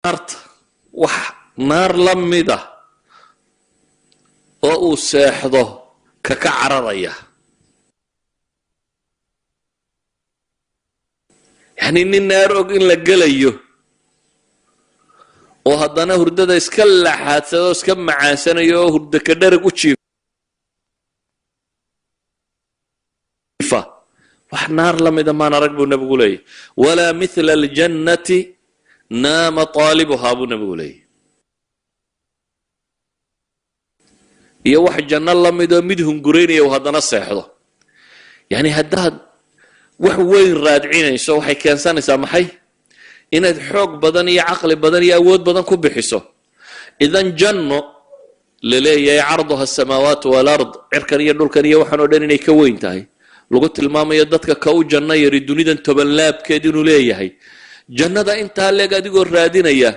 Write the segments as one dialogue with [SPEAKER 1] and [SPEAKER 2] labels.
[SPEAKER 1] Naarta wax naar la mida oo uu seexdo kaka cararaya, yacni nin naar og in la gelayo oo haddana hurdada iska laxaadsado o iska macaansanayo oo hurdo ka dherag u jiifa, wax naar la mida maan arag, buu nebigu leeyahy. Walaa mithla aljannati naama taalibuhaa, buu nebigu leeyahy, iyo wax janno la midoo mid hunguraynaya uu haddana seexdo. Yacni haddaad wax weyn raadcinayso, waxay keensanaysaa maxay? Inaad xoog badan iyo caqli badan iyo awood badan ku bixiso. Idan janno laleeyahay carduha asamaawaat walard, cirkan iyo dhulkan iyo waxaan o dhan inay ka weyn tahay, lagu tilmaamayo dadka ka u janno yari dunidan 10 laabkeed inuu leeyahay, jannada intaa leeg adigoo raadinaya,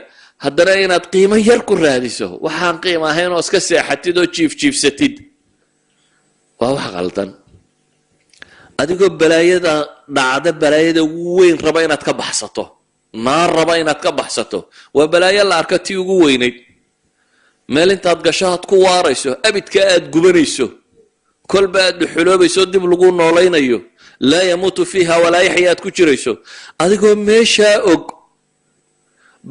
[SPEAKER 1] haddana inaad qiimo yar ku raadiso, waxaan qiimo ahayn oo iska seexatid oo jiif jiifsatid, waa wax qaldan. Adigoo balaayada dhacda, balaayada ugu weyn raba inaad ka baxsato, naar raba inaad ka baxsato, waa balaayo la arka tii ugu weynayd, meel intaad gasho aad ku waarayso abidka, aad gubanayso, kolba aad dhuxuloobayso, dib lagu noolaynayo, laa yamuutu fiiha walaa yaxya aad ku jirayso, adigoo meeshaa og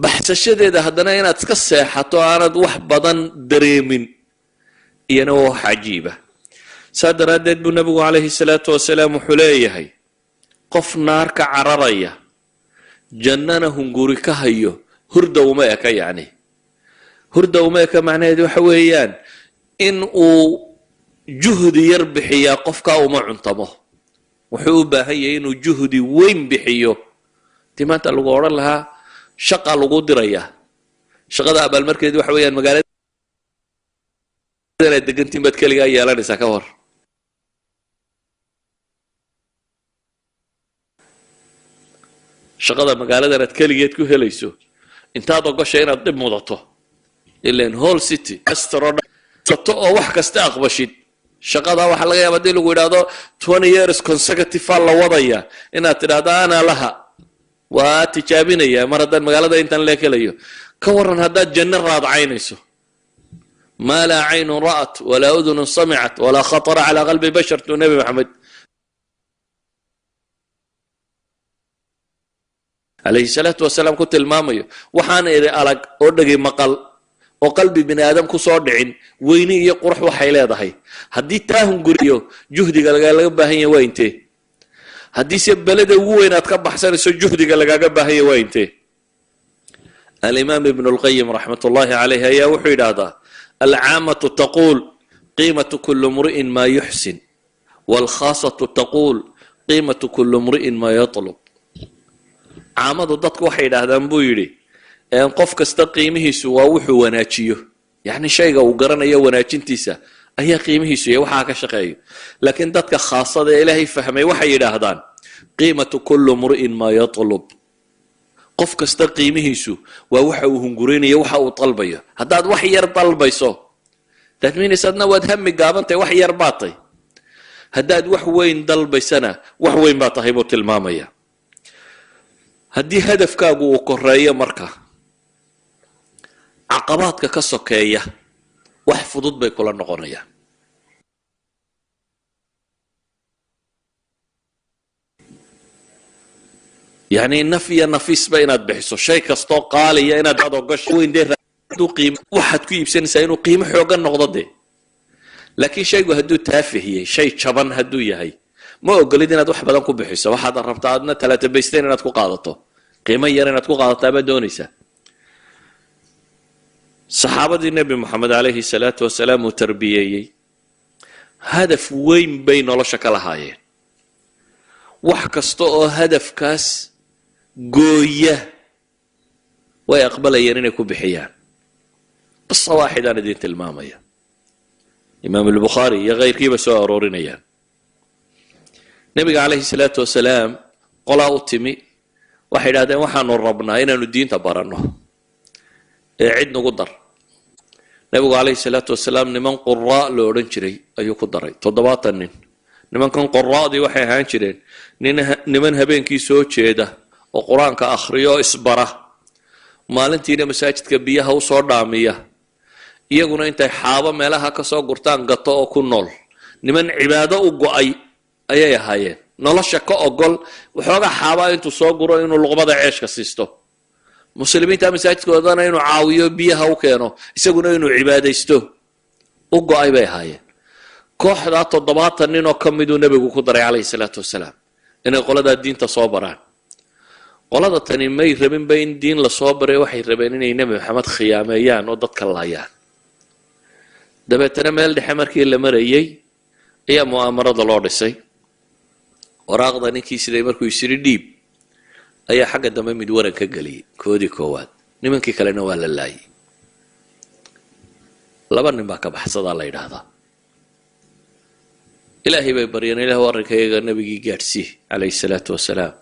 [SPEAKER 1] baxsashadeeda, haddana inaad iska seexato aanad wax badan dareemin, iyana waa wax cajiiba. Saa daraaddeed buu nebigu calayhi salaatu wasalaam wuxuu leeyahay: qof naar ka cararaya, jannana hunguri ka hayo, hurda uma eka. Yacni hurda uma eka macnaheedu waxa weeyaan in uu juhdi yar bixiyaa qofkaa uma cuntamo, wuxuu u baahan yahay inuu juhdi weyn bixiyo. Tii maanta lagu odhan lahaa shaqa lagu dirayaa, shaqada abaalmarkeedu waxa weeyaan magaalada aad degantiin baad keligaa yeelanaysaa, ka hor shaqada magaaladan aad keligeed ku helayso, intaad ogosha inaad dhib mudato ilan whole city ato oo wax kasta aqbashid shaqada, waxaa laga yaaba hadii lagu yidhahdo 20 years consecutive aa la wadaya, inaad tidhahdo ana laha waa tijaabinaya mar haddaan magaalada intaan leeg helayo. Ka waran haddaad janno raadcaynayso, maa laa caynun ra'at walaa udunun samicat walaa khatara calaa qalbi bashar, tuu Nebi Maxamed calayhi salaatu wasalaam ku tilmaamayo, waxaan idhi alag oo dhegi maqal oo qalbi bini aadam kusoo dhicin weyni iyo qurux waxay leedahay, haddii taa hunguriyo, juhdiga lagalaga baahan yahy waa intee? Haddiise beleda ugu weyn aad ka baxsanayso, juhdiga lagaaga baahan yahy waa intee? Alimaam Ibn Lqayim raxmat ullahi caleyh ayaa wuxuu yidhaahdaa: alcaamatu taquul qiimatu kuli mri'in maa yuxsin, waalkhaasatu taquul qiimatu kuli mri'in maa yatlub. Caamadu dadku waxay yidhaahdaan, buu yidhi, qof kasta qiimihiisu waa wuxuu wanaajiyo, yacni shayga uu garanayo wanaajintiisa ayaa qiimihiisu yahay, waxaa ka shaqeeyo. Laakiin dadka khaasada ee Ilaahay fahmay waxay yidhaahdaan qiimatu kullu mri'in maa yatlub, qof kasta qiimihiisu waa waxa uu hunguraynayo, waxa uu dalbayo. Haddaad wax yar dalbayso, that means adna waad hami gaabantahay, wax yar baad tahay. Haddaad wax weyn dalbaysana, wax weyn baa tahay, buu tilmaamaya. Haddii hadafkaagu uu koreeyo, marka caqabaadka ka sokeeya wax fudud bay kula noqonayaan. Yacni naf iyo nafiisba inaad bixiso shay kastoo qaaliya inaad ogasho weyn dee waxaad ku iibsanaysaa inuu qiimo xoogan noqdo dee. Laakiin shaygu hadduu taafihiyey, shay jaban hadduu yahay, ma ogolid inaad wax badan ku bixiso. Waxaad rabtaa adna talaata baysteyn inaad ku qaadato, qiimo yar inaad ku qaadataa baad doonaysaa. Saxaabadii Nebi Moxamed calayhi salaatu wasalaam uu tarbiyeeyey hadaf weyn bay nolosha ka lahaayeen. Wax kasta oo hadafkaas gooya way aqbalayeen inay ku bixiyaan. Qisa waaxidaan idin tilmaamaya, Imaam Albukhaari iyo keyrkiiba soo aroorinayaan. Nebiga calayhi salaatu wasalaam qolaa u timi, waxay idhahdeen: waxaanu rabnaa inaanu diinta baranno ee cid nagu dar. Nebigu calayhi salaatu wasalaam niman quraa lo odhan jiray ayuu ku daray, 70 nin. Nimankan quraadii waxay ahaan jireen nin niman habeenkii soo jeeda oo Qur-aanka akhriyo, isbara Maalintiina masaajidka biyaha usoo dhaamiya, iyaguna intay xaabo meelaha ka soo gurtaan gato oo ku nool. Niman cibaado u go'ay ayay ahaayeen, nolosha ka ogol waxoogaa xaabaa intuu soo guro inuu luqmada ceeshka siisto, muslimiinta masaajidkoodana inuu caawiyo, biyaha u keeno, isaguna inuu cibaadaysto u go'ay bay ahaayeen. Kooxdaa 70 nin oo ka miduu nebigu ku daray calayhi salaatu wasalaam inay qoladaa diinta soo baraan. Qolada tani may rabinba in diin lasoo baray, waxay rabeen inay Nebi Maxamed khiyaameeyaan oo dadka laayaan. Dabeetana meel dhexe markii la marayey ayaa mu'aamarada loo dhisay. Waraaqda ninkii siday markuu isiri dhiib ayaa xagga dambe mid waran ka geliyey koodii koowaad, nimankii kalena waa la laayay. Laba nin baa ka baxsadaa la yidhaahdaa. Ilaahay bay baryeen: "Ilahu, arrinkayaga nebigii gaadhsii calayhi salaatu wasalaam."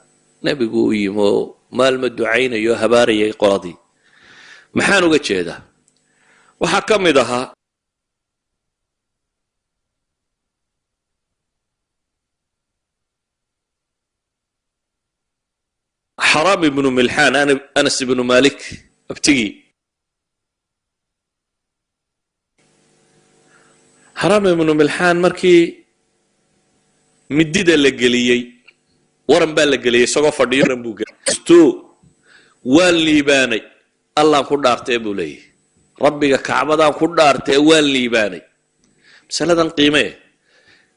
[SPEAKER 1] Nebigu u yimi oo maalma ducaynayo, habaarayay qoladii. Maxaan uga jeedaa? Waxaa ka mid ahaa Xaraam ibnu Milxaan, Anas ibnu Malik abtigii. Xaraam ibnu Milxaan markii midida la geliyey, waran baa la geliyey isagoo fadhiyo, waran buu geliyey. "Waan liibaanay, Allaan ku dhaartee," buu leeyahy, "Rabbiga Kacbadaan ku dhaartee, waan liibaanay." Masaladan qiimee.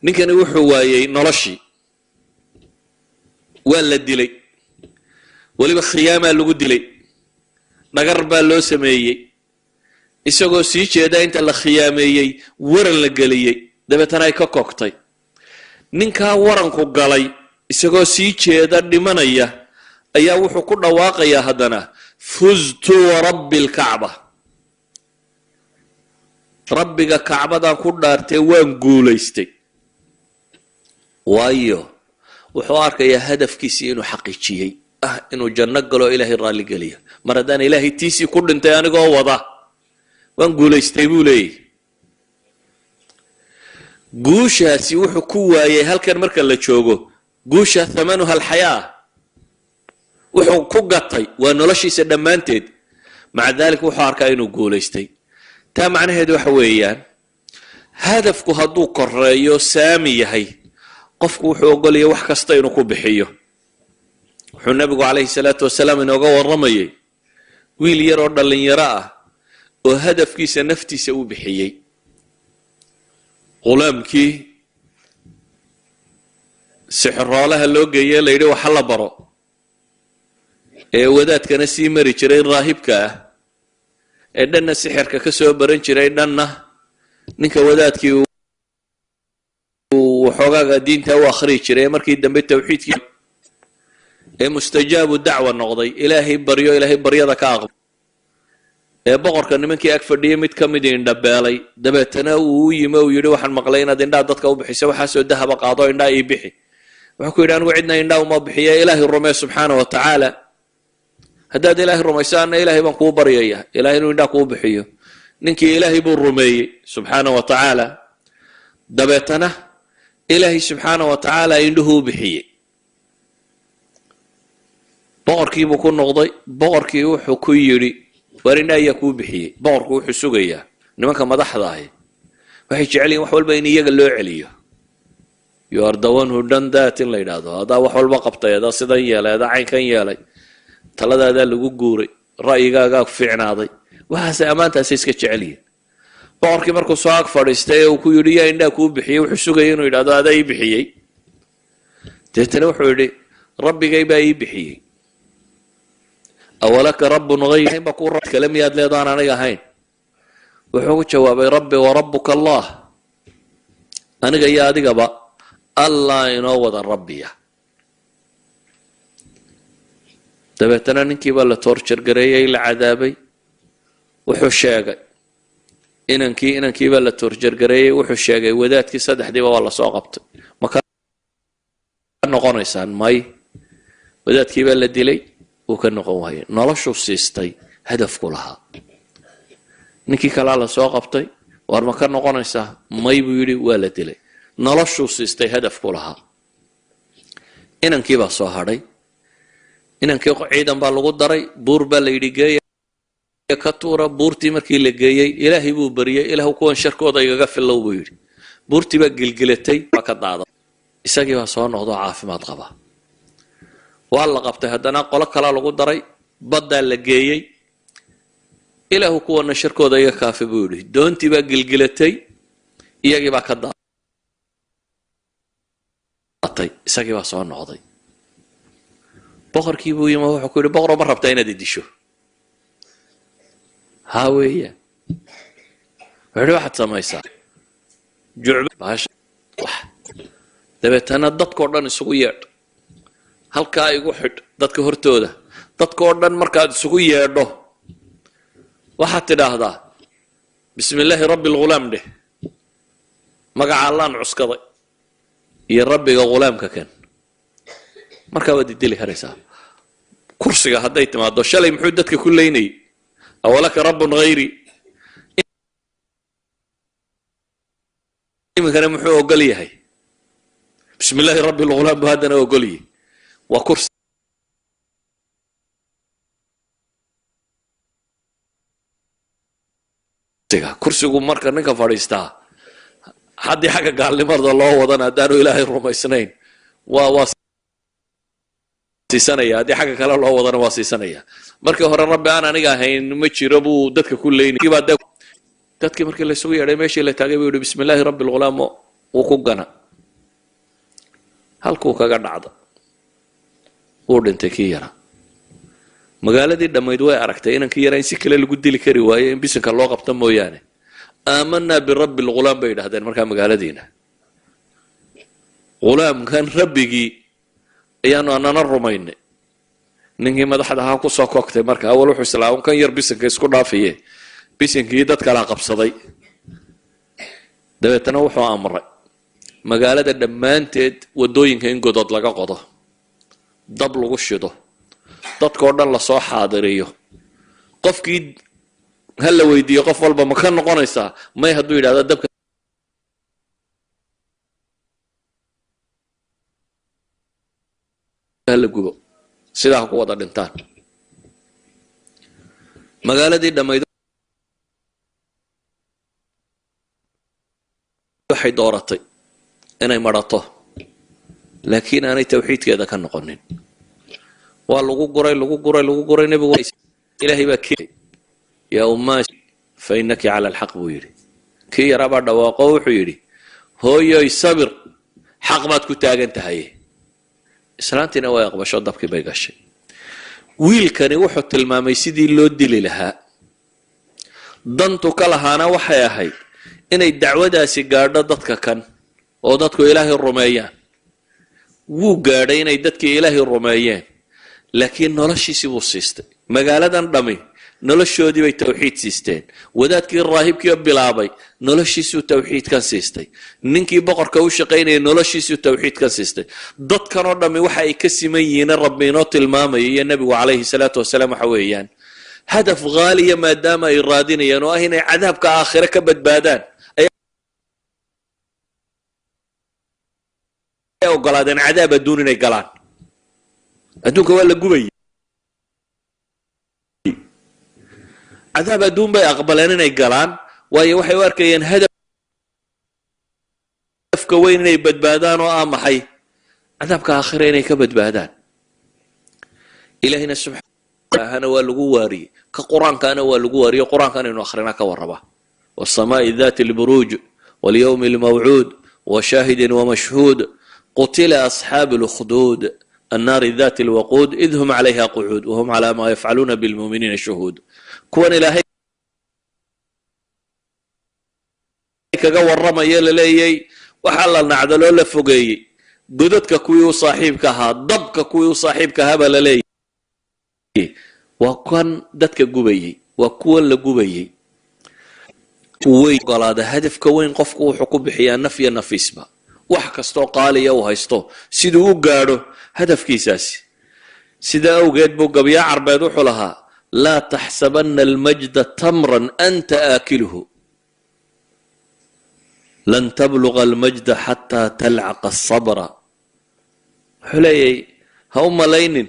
[SPEAKER 1] Ninkani wuxuu waayey noloshii, waa la dilay, weliba khiyaamaa lagu dilay, dhagar baa loo sameeyey. Isagoo sii jeeda inta la khiyaameeyey waran la geliyey, dabeetana ay ka kogtay. Ninkaa waranku galay isagoo sii jeeda dhimanaya ayaa wuxuu ku dhawaaqayaa haddana: "Fuztu warabbi lkacba, Rabbiga Kacbadaan ku dhaartee, waan guulaystay." Waayo, wuxuu arkayaa hadafkiisii inuu xaqiijiyey, ah inuu janno galo, Ilaahay raalli geliya. "Mar haddaan Ilaahay tiisii ku dhintay anigoo wada, waan guulaystay," buu leeyahy. Guushaasi wuxuu ku waayay halkan marka la joogo. Guusha thamanuha alxayaa, wuxuu ku gatay waa noloshiisa dhammaanteed. Maca dalik wuxuu arkaa inuu guulaystay. Taa macnaheedu waxa weeyaan, hadafku hadduu koreeyo, saami yahay, qofku wuxuu ogolaya wax kasta inuu ku bixiyo. Wuxuu nabigu calayhi salaatu wasalaam inooga warramayay wiil yar oo dhallinyaro ah oo hadafkiisa naftiisa u bixiyey, ghulaamkii sixiroolaha loo geeye la yidhi waxa la baro, ee wadaadkana sii mari jiray raahibka ah, ee dhanna sixirka ka soo baran jiray, dhanna ninka wadaadkii uu waxoogaaga diinta u akhriyi jiray. Markii dambe tawxiidkii ee mustajaabu dacwa noqday, Ilaahay baryo, Ilaahay baryada ka aqbal, ee boqorka nimankii ag fadhiyay mid ka mid indhabeelay, dabeetana uu u yimi, uu yidhi: "Waxaan maqlay inaad indhaha dadka u bixiso, waxaasoo dahaba qaado, indhaha ii bixi." Wuxuu ku yidhi: "Anigu cidna indhaha uma bixiya, Ilaahay rumee subxaana wa tacaala. Haddaad Ilaahay rumayso, anna Ilaahay baan kuu baryaya Ilahay inuu indhaha kuu bixiyo." Ninkii Ilaahay buu rumeeyey subxaana wa tacaala, dabeetana Ilaahay subxaana wa tacaala indhuhu u bixiyey. Boqorkiibuu ku noqday. Boqorkii wuxuu ku yidhi: "Waar, indha ayaa kuu bixiyey?" Boqorku wuxuu sugayaa, nimanka madaxda ahi waxay jecel yihin wax walba in iyaga loo celiyo. "You are the one who done that," in la yidhaahdo. "Adaa wax walba qabtay, adaa sidan yeelay, adaa caynkan yeelay, taladaadaa lagu guuray, ra'yigaagaa fiicnaaday." Waxaase ammaantaasay iska jecel yihin. Boqorkii markuu soo ag fadhiistay ee uu ku yidhi: "Yaa indhaa kuu bixiyey?" wuxuu sugayay inuu yidhahdo: "Adaa ii bixiyey." Deetana wuxuu yidhi: "Rabbigay baa ii bixiyey." "Awalaka rabbun ghayr ba ku kale miyaad leedaan aniga ahayn?" Wuxuu ku jawaabay: "Rabbi wa rabbuka Allah, aniga iyo adigaba Allah inoo wada rabbiya." Dabeetana ninkii baa la torture gareeyey, la cadaabay. Wuxuu sheegay inankii, inankii baa la torture gareeyey, wuxuu sheegay wadaadkii. Saddexdiiba waa lasoo qabtay. "Ma ka noqonaysaan?" "May." Wadaadkii baa la dilay, wuu ka noqon waayey. Noloshuu siistay hadafku lahaa. Ninkii kalaa lasoo qabtay. "Waar, ma ka noqonaysaa?" "May," buu yidhi. Waa la dilay. Noloshuu siistay hadafku lahaa. Inankii baa soo hadhay. Inankii ciidan baa lagu daray, buur baa la yidhi geeya. Ka tuura buurtii. Markii la geeyey, Ilaahay buu bariyey. "Ilaahu, kuwan sharkooda igaga filow," buu yidhi. Buurtii baa gelgelatay, waa ka daada. Isagii baa soo noqdo, caafimaad qaba. Waa la qabtay, haddana qolo kalaa lagu daray, baddaa la geeyey. "Ilaahu, kuwana sharkooda iga kaafi," buu yidhi. Doontii baa gelgelatay, iyagii baa ka daatay, isagii baa soo noqday. Boqorkii buu yimi, wuxuu ku yidhi, "Boqoro, ma rabtaa inaad idisho?" "Haa weeyaan." Wuxuu yidhi, "Waxaad samaysaa jucba, dabeetana dadkao dhan isugu yeedh, halkaa igu xidh dadka hortooda. Dadkao dhan markaad isugu yeedho, waxaad tidhaahdaa, 'Bismi illaahi rabbi alghulaam' dheh, magaca Allaan cuskaday iyo rabbiga ghulaamka kan. Markaa waad idili karaysaa." Kursiga hadday timaado, shalay muxuu dadka ku leynayay? "Awalaka rabbun hayri." Iminkana muxuu ogol yahay? "Bismi illaahi rabbi alghulaam" buu haddana ogol yahay. Waa kursiga. Kursigu marka ninka fadhiistaa, haddii xagga gaalnimada loo wadana, haddaanu Ilaahay rumaysnayn, waa siisanaya. Haddii xagga kale loo wadana, waa siisanaya. Markii hore "Rabbi aan aniga ahayn ma jiro" buu dadka ku leynay. Dadkii markii laysugu yeedhay, meeshii la taagay, buu yihi, "Bismi illaahi rabbi alghulaam." Wuu ku gana, halkuu kaga dhacda, wuu dhintay kii yaraa. Magaaladii dhammayd way aragtay inankii yaraa in si kale lagu dili kari waayo in bisinka loo qabto mooyaane. "Aamanaa birabbi alghulaam," bay yidhahdeen. Markaa magaaladiina ghulaamkan rabbigii ayaanu anana rumaynay. Ninkii madaxda ahaa kusoo koogtay. Marka awal wuxuu islaa un kan yar bisinka isku dhaafiye, bisinkii dad kalaa qabsaday. Dabeetana wuxuu amray magaalada dhammaanteed waddooyinka in godod laga qodo, dab lagu shido, dadkao dhan lasoo xaadiriyo. Qofkii ha la weydiiyo, qof walba, "Ma ka noqonaysaa?" "May," hadduu yidhahdo, dabka hala gubo, sidaa ha ku wada dhintaan. Magaaladii dhammayd waxay dooratay inay madhato, laakiin aanay tawxiidkeeda ka noqonin. Waa lagu guray, lagu guray, lagu guray. Nebigu, Ilaahay baa k "Yaa ummaa, fa innaki cala alxaq," buu yidhi. Kii yaraabaa dhawaaqo, wuxuu yidhi, "Hooyoy, sabir, xaq baad ku taagan tahay." Islaantiina way aqbasho, dabkii bay gashay. Wiilkani wuxuu tilmaamay sidii loo dili lahaa. Dantu ka lahaana waxay ahayd inay dacwadaasi gaadho dadka kan oo dadku Ilaahay rumeeyaan. Wuu gaadhay inay dadkii Ilaahay rumeeyeen, laakiin noloshiisii buu siistay. Magaaladan dhami noloshoodii bay tawxiid siisteen. Wadaadkii raahibkii bilaabay noloshiisuu tawxiidkan siistay. Ninkii boqorka u shaqaynayay noloshiisuu tawxiidkan siistay. Dadkanoo dhammi waxa ay ka siman yihiin, Rabbi inoo tilmaamaya iyo Nebigu calayhi salaatu wasalaam, waxa weeyaan hadaf ghaaliya maadaama ay raadinayaan, oo ah inay cadaabka aakhire ka badbaadaan, ay ogolaadeen cadaab adduun inay galaan. Adduunka waa la gubayay, cadaab adduun bay aqbaleen inay galaan, waayo waxay u arkayeen hadafka weyn inay badbaadaan, oo ah maxay? Cadaabka aakhire inay ka badbaadaan. Ilahina subxaanahana waa lagu waariyey, ka Qur-aankaana waa lagu waariyey. Qur-aankan aynu akrinaa ka warraba: والسماء ذات البروج واليوم الموعود وشاهد ومشهود قتل أصحاب الأخدود النار ذات الوقود إذ هم عليها قعود وهم على ما يفعلون بالمؤمنين شهود. Kuwan Ilaahay kaga warramaya, laleeyay waxaa la nacdaloo la fogeeyey godadka kuwii u saaxiibka ahaa, dabka kuwii u saaxiibka ahaa baa la leeyay. Waa kan dadka gubayey, waa kuwan la gubayey. Way ogolaada hadafka weyn. Qofku wuxuu ku bixiyaa naf iyo nafiisba, wax kastoo qaaliya uu haysto, siduu u gaadho hadafkiisaasi. Sidaa awgeed buu gabyaa Carbeed wuxuu lahaa: "Laa taxsabana almajda tamran anta aakiluhu, lan tabluga almajda xataa talcaqa asabra." Wuxuu leeyahy, ha u malaynin.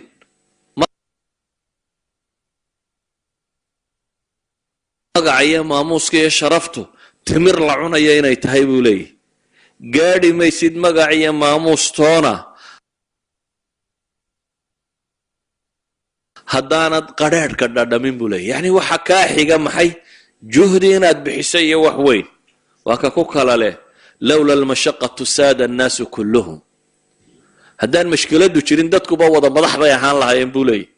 [SPEAKER 1] Magaca iyo maamuuska iyo sharaftu timir la cunaya inay tahay buu leeyahy. Gaadhi maysid magac iyo maamuus toona haddaanad qadrheedhka dhadhamin buu leeyahy. Yacni waxa kaa xiga maxay? Juhdi inaad bixiso iyo wax weyn. Waa ka ku kala leh lowla almashaqatu saada annaasu kulluhum. Haddaan mashkiladu jirin dadkuba wada madax bay ahaan lahaayeen buu leeyahy.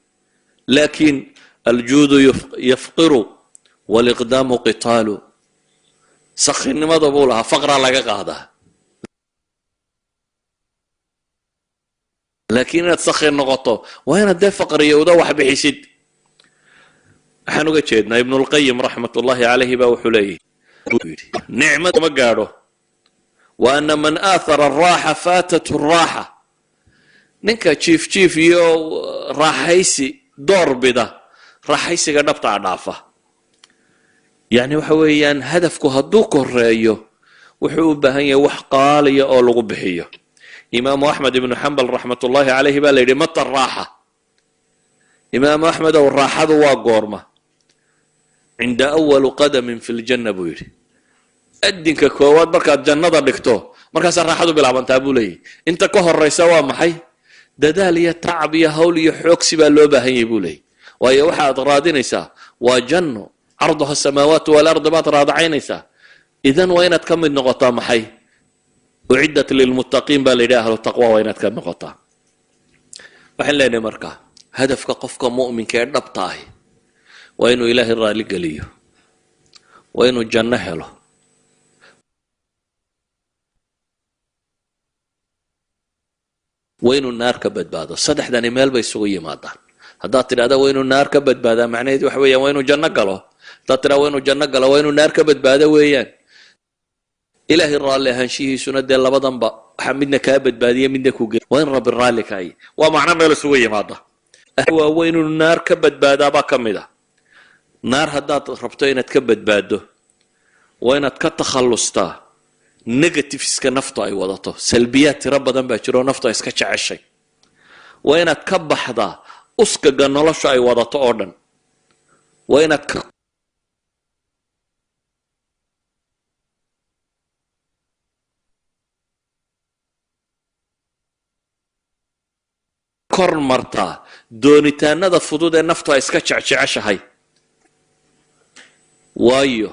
[SPEAKER 1] Laakiin aljuudu yafqiru waliqdaamu qitaalu. Sakhinimada buu lahaa faqraa laga qaadaa, laakiin inaad sakhi noqoto waa inaad dee faqriyowda wax bixisid. Waxaan uga jeednaa Ibnulqayim raxmat ullahi calayhi baa wuxuu leeyahy yidhi nicmad ma gaadho wa ana man aathara araaxa faatathu raaxa. Ninka jiif jiif iyo raaxaysi door bida raaxaysiga dhabtaa dhaafa. Yacni waxa weeyaan hadafku hadduu koreeyo wuxuu u baahan yahay wax qaaliya oo lagu bixiyo. Imaamu Axmed ibnu Xambal raxmatullahi calayhi baa la yidhi mata raaxa, Imaamu Axmed ow, raaxadu waa goorma? Cinda awalu qadamin fi ljanna buu yidhi. Adinka koowaad markaad jannada dhigto markaasaa raaxadu bilaabantaa buu leeyahy. Inta ka horaysa waa maxay? Dadaal iyo tacab iyo hawl iyo xoogsi baa loo baahan yahy buu leeyahy. Waayo waxaad raadinaysaa waa janno carduha asamaawaat walard baad raadacaynaysaa. Idan waa inaad ka mid noqotaa maxay? Uciddat lilmuttaqiin baa la yidhi, ahlu taqwa waa inaad ka noqotaa. Waxaan leenahay markaa hadafka qofka mu'minka ee dhabta ahi waa inuu Ilaahay raali geliyo, waa inuu janno helo, waa inuu naar ka badbaado. Saddexdani meel bay isugu yimaadaan. Haddaad tidhahda waa inuu naar ka badbaadaa, macnaheedu waxa weeyaan waa inuu janno galo. Haddaad tidhahda waa inuu janno galo, waa inuu naar ka badbaado weeyaan. Ilaahay raalli ahaanshihiisuna dee labadanba waxaa midna kaa badbaadiya midna ku ge waa in Rabbi raalli kaayi. Waa macno meel isugu yimaada. Waa inuu naar ka badbaadaabaa ka mid ah. Naar haddaad rabto inaad ka badbaado waa inaad ka takhallustaa negativeska naftu ay wadato. Salbiyaad tiro badan baa jiro oo naftu ay iska jeceshay. Waa inaad ka baxdaa uskaga nolosha ay wadato oo dhan. Waa inaad ka kor martaa doonitaanada fudud ee naftu ay iska jecjeceshahay. Waayo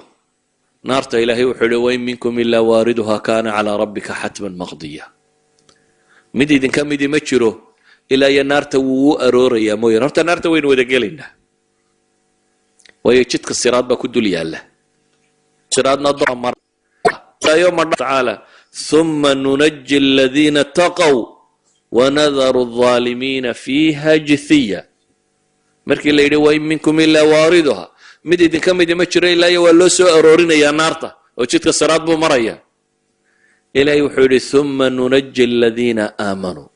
[SPEAKER 1] naarta Ilaahay wuxuu yihi wain minkum ilaa waariduha kaana calaa rabbika xatman maqdiya. Mid idinka midi ma jiro ilaa iyo naarta wuu u aroorayaa mooyane. Horta naarta waynu wada gelaynaa, waayo jidka siraad baa ku dul yaalla. Siraadna tacaala thumma nunaji aladiina taqow wanadaru alظaalimiina fiiha jithiya. Markii la yidhi wain minkum ilaa waariduha, mid idinka midi ma jiro ilaa iyo waa loo soo aroorinayaa naarta oo jidka siraad buu maraya. Ilaahay wuxuu yidhi thumma nunaji aladiina aamanuu.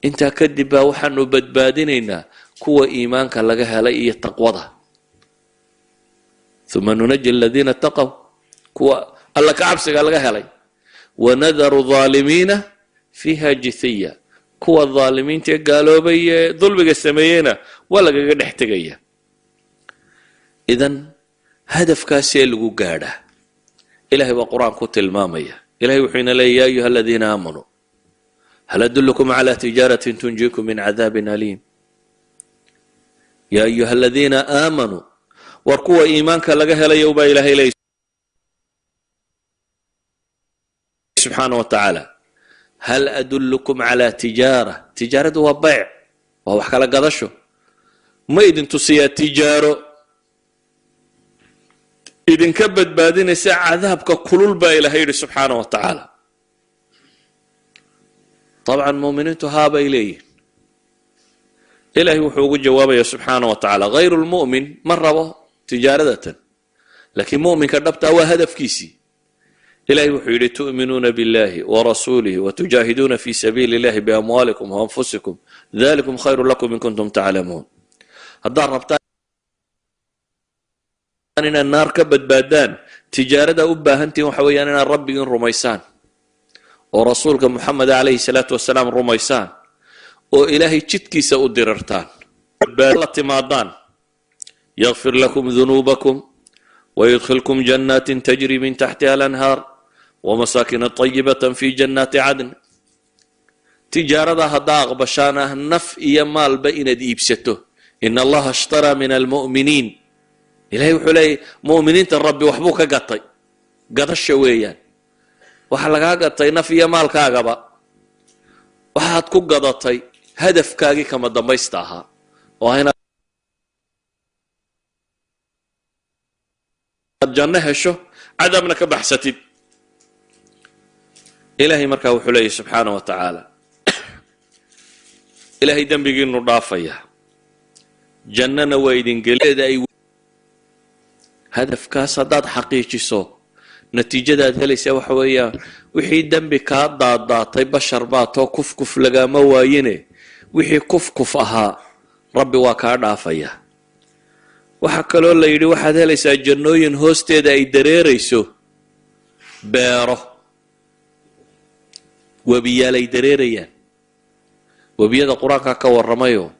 [SPEAKER 1] Intaa kadib baa waxaanu badbaadinaynaa kuwa iimaanka laga helay iyo taqwada. Thumma nunaji aladiina taqow, kuwa Alla ka cabsiga laga helay. Wanadaru dhaalimiina fiiha jithiya, kuwa dhaalimiinta ee gaaloobay ee dulmiga sameeyeyna waa lagaga dhex tegaya. Idan hadafkaasee lagu gaadhaa Ilahay baa Qur-aan ku tilmaamaya. Ilahay wuxuu ina leeyay ya ayuha aladiina aamanuu hal adullukum cala tijaaratin tunjiikum min cadaabin aliim. Ya ayuha aladiina aamanuu, war kuwa iimaanka laga helayo baa Ilahay leeyay subxaana wa tacaala, hal adullukum calaa tijaara. Tijaaradu waa bayc, waa wax kala gadasho. Ma idin tusiyaa tijaaro idinka badbaadinaysa cadaabka kulul baa Ilahay yidhi subxaana wa tacaala? Dabcan muuminiintu haabay leeyihin. Ilahay wuxuu ugu jawaabaya subxaana wa tacaala hayru lmu'min ma rabo tijaaradatan, laakiin mu'minka dhabtaa waa hadafkiisii. Ilahay wuxuu yidhi tu'minuuna biاllahi warasuulihi watujaahiduuna fi sabiili illahi biamwaalikum waanfusikum dalikum khayru lakum in kuntum taclamuun. Haddaad rabtaan inaad naar ka badbaadaan, tijaarada u baahantihin waxa weeyaan inaad Rabbigiin rumaysaan oo rasuulka Moxamed calayhi salaatu wasalaam rumaysaan oo Ilaahay jidkiisa u dirirtaan, la timaadaan. Yakfir lakum dunuubakum Wayudkhilkum jannaatin tajri min taxtiha alanhaar wamasaakina tayibatan fi jannaati cadn. Tijaarada haddaa aqbashaan ah naf iyo maalba inaad iibsato, ina Allaha ishtaraa min almu'miniin. Ilahay wuxuu leeyahy mu'miniinta Rabbi waxbuu ka gatay. Gadasha weeyaan, waxaa lagaa gatay naf iyo maalkaagaba. Waxaad ku gadatay hadafkaagii kama dambaysta ahaa oo ah inaad janno hesho, cadaabna ka baxsatid. Ilaahay markaa wuxuu leeyahy subxaana wa tacaala, Ilaahay dembigiinu dhaafaya, jannana waa idin geleeda. Ay hadafkaas haddaad xaqiijiso, natiijadaad helaysaa waxa weeyaan wixii dembi kaa daadaatay. Bashar baa too, kuf kuf lagaama waayine, wixii kuf kuf ahaa Rabbi waa kaa dhaafaya. Waxaa kaloo la yidhi waxaad helaysaa jannooyin hoosteeda ay dareerayso beero, webiyaal ay dareerayaan. Webiyada Qur-aankaa ka warramayo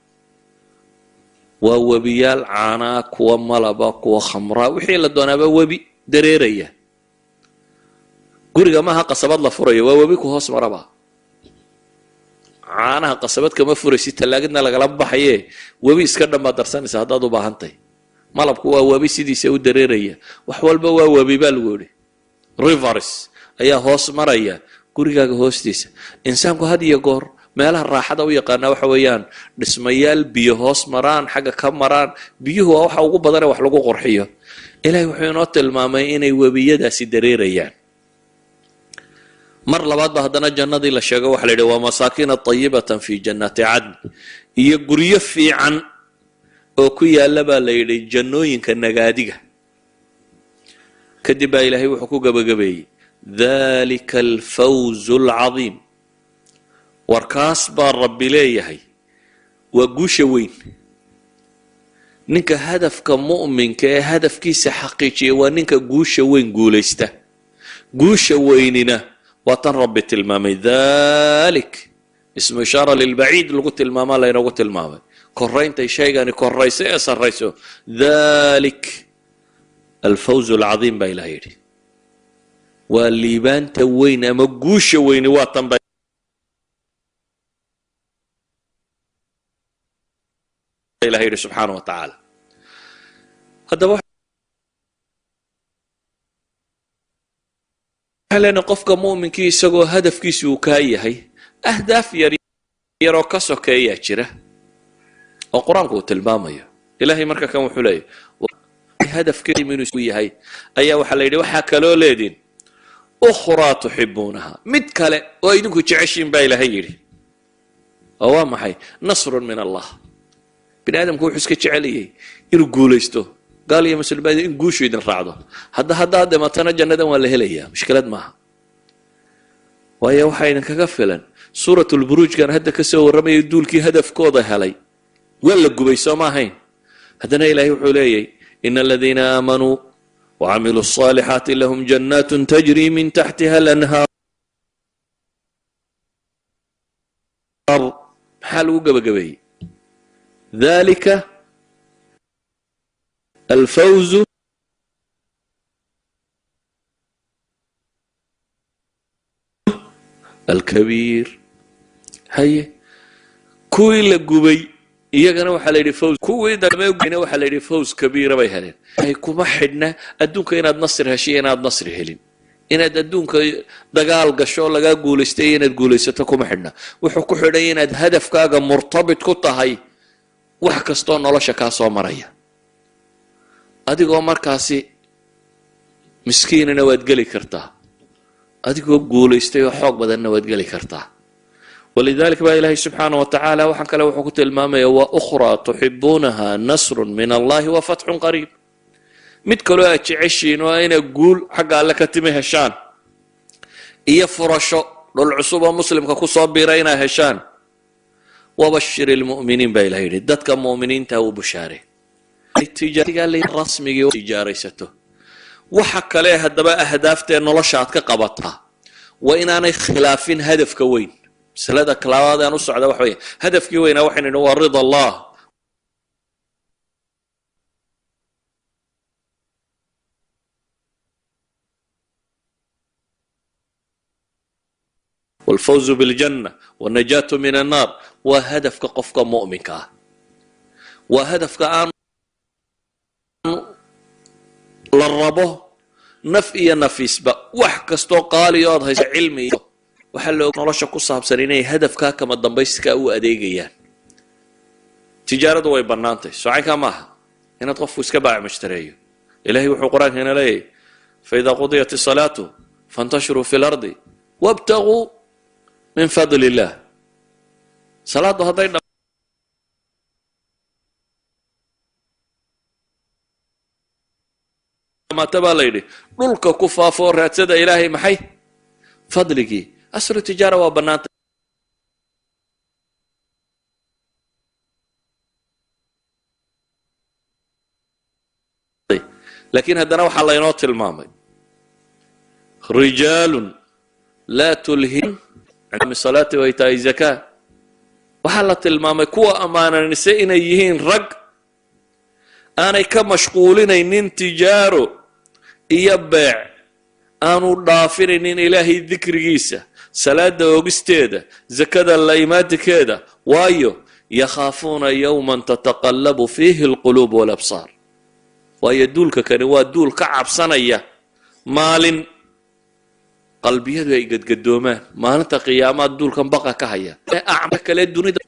[SPEAKER 1] waa webiyaal caanaa, kuwa malaba, kuwa khamraa, wixii la doonaaba, webi dareeraya. Guriga maaha qasabad la furayo, waa webi ku hoos maraba. Caanaha qasabad kama furaysid, tallaagadna lagala baxaye, webi iska dhan baad darsanaysa haddaad u baahantahy. Malabku waa webi sidiisa u dareeraya, wax walba waa webi baa lagu yidhi. Rivers ayaa hoos maraya gurigaaga hoostiisa. Insaanku had iyo goor meelaha raaxada u yaqaanaa waxa weeyaan dhismayaal biyo hoos maraan, xagga ka maraan. Biyuhu waa waxa ugu badanee wax lagu qurxiyo. Ilahay wuxuu inoo tilmaamay inay webiyadaasi dareerayaan. Mar labaad ba haddana jannadii la sheego, waxa la yidhi waa masaakina tayibatan fi jannaati cadn, iyo guryo fiican oo ku yaalla baa la yidhi jannooyinka nagaadiga. Kadib baa Ilaahay wuxuu ku gabagabeeyey dalika alfawzu alcadiim. Warkaas baa Rabbi leeyahay waa guusha weyn. Ninka hadafka mu'minka ee hadafkiisa xaqiijiya waa ninka guusha weyn guulaysta. Guusha weynina waa tan Rabbi tilmaamay, dhalik ismu ishaara lilbaciid lagu tilmaamaa, laynoogu tilmaamay korayntay shaygani korayso ee sarrayso. Dhalik alfawz alcadiim baa Ilaha yidhi, waa liibaanta weyn ama guusha weyni waa tan baa Ilaha yidhi subxaana wa tacaala. Haddaba waxaan leenahay qofka mu'minkii isagoo hadafkiisu uu kaa yahay, ahdaaf yar yaroo ka sokeeyaa jira oo Qur-aanku uu tilmaamayo. Ilahay marka kan wuxuu leeyahy hadafkiimu inuu yahay ayaa waxaa la yidhi waxaa kaloo leediin ukhraa tuxibuunaha, mid kale oo idinku jeceshiin baa Ilaahay yidhi. Oo waa maxay? Nasrun min Allah. Bini aadamku wuxuu iska jeceliyey inuu guulaysto, gaal iyo muslimiin in guushu idin raacdo. Haddaad dhimatana jannadan waa la helayaa, mushkilad maaha, waayo waxaa idinkaga filan suuratulburuujkan hadda ka soo warramayay. Duulkii hadafkooda helay waa la gubay, soo ma ahayn? Haddana Ilahay wuxuu leeyahy ina aladiina aamanuu wacamiluu الصaalixaati lahum jannaat tajri min taxtiha alanhaar. Maxaa lagu gebagabeeyey? Dalika alfawzu alkabiir. Haye, kuwii la gubay iyagana waxaa la yidhi fawz, kuwii damena waxaa la yidhi fawz kabiira bay heleen. Ay kuma xidhna adduunka inaad nasri heshiyo inaad nasri helin, inaad adduunka dagaal gasho lagaa guulaystay iyo inaad guulaysato kuma xidhna. Wuxuu ku xidhay inaad hadafkaaga murtabit ku tahay wax kastoo nolosha kaa soo maraya. Adigoo markaasi miskiinana waad geli kartaa, adigoo guulaystay oo xoog badanna waad geli kartaa. Walidalik baa Ilaahay subxaana wa tacaala waxaan kale wuxuu ku tilmaamaya wa ukhraa tuxibuunaha nasrun min Allahi wa fatxun qariib, mid kaloo aad jeceshiin oo inaa guul xagga Alle ka timi heshaan iyo furasho dhul cusub oo muslimka kusoo biira inaa heshaan. Wabashir ilmu'miniin baa Ilahay yidhi, dadka mu'miniinta u bushaare rasmigii tijaaraysato. Waxa kale haddaba ahdaaftaee nolosha aad ka qabataa waa inaanay khilaafin hadafka weyn. Masalada labaad aan u socda waxa weya hadafkii weynaa waxaynu nidhi waa rida Allah Waalfawzu biljanna wanajaatu min annaar waa hadafka qofka mu'minka ah, waa hadafka aan la rabo naf iyo nafiisba. Wax kastoo qaaliyo ood hayso, cilmi iyo waxaa loo nolosha ku saabsan inay hadafkaa kama dambayskaa u adeegayaan. Tijaaradu way bannaantay, socaynkaa maaha inaad qofku iska baac mushtareeyo. Ilahay wuxuu qur-aankeena leeyahy: "Faإida qudiyat الsalaatu fantashiruu fi lardi wabtaguu min fadli illah." Salaaddu hadday dhamaato, baa la yidhi, dhulka ku faafoo raadsada Ilaahay maxay? Fadligii. Aslu tijaara waa bannaantay, laakiin haddana waxaa laynoo tilmaamay rijaalun laa tulhihim salaati wa itaa'i zakaa. Waxaa la tilmaamay kuwa ammaananise inay yihiin rag aanay ka mashquulinaynin tijaaro iyo beec, aanu dhaafinaynin Ilaahay dikrigiisa, salaada oogisteeda, zakada la imaadikeeda. Waayo, yakhaafuuna yowman tataqallabu fiihi alquluub walabsaar. Waayo, duulka kani waa duul ka cabsanaya maalin qalbiyadu ay gadgadoomaan, maalinta qiyaamaad duulkan baqa ka haya. Acma kale dunida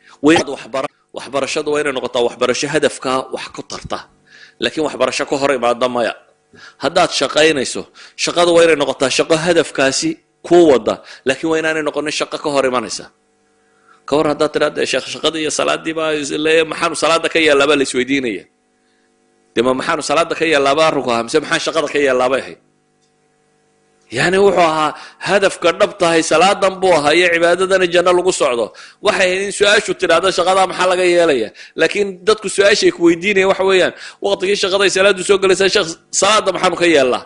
[SPEAKER 1] waxbarashadu waa inay noqotaa waxbarasho hadafkaa wax ku tarta, laakiin waxbarasho ka hor imaada maya. Haddaad shaqaynayso, shaqadu waa inay noqotaa shaqo hadafkaasi kuu wada, laakiin waa inaanay noqonin shaqo ka hor imanaysa. Ka hor haddaad tidhahda, "Sheekh, shaqadii iyo salaadii baa, maxaanu salaada ka yeellaabaa?" la isweydiinaya. Dee ma maxaanu salaada ka yeellaaba arrinku ahaa, mise maxaan shaqada ka yeellaabay ahayd? Yani wuxuu ahaa hadafka dhab tahay salaadan buu ahaa iyo cibaadadana janno lagu socdo. Waxay ahayd in su-aashu tidhaahdo, "Shaqadaa maxaa laga yeelaya?" Laakiin dadku su-aashay ku weydiinaya waxa weeyaan, waqtigii shaqaday salaadu soo gelaysaa, "Sheekh, salaada maxaanu ka yeellaa?"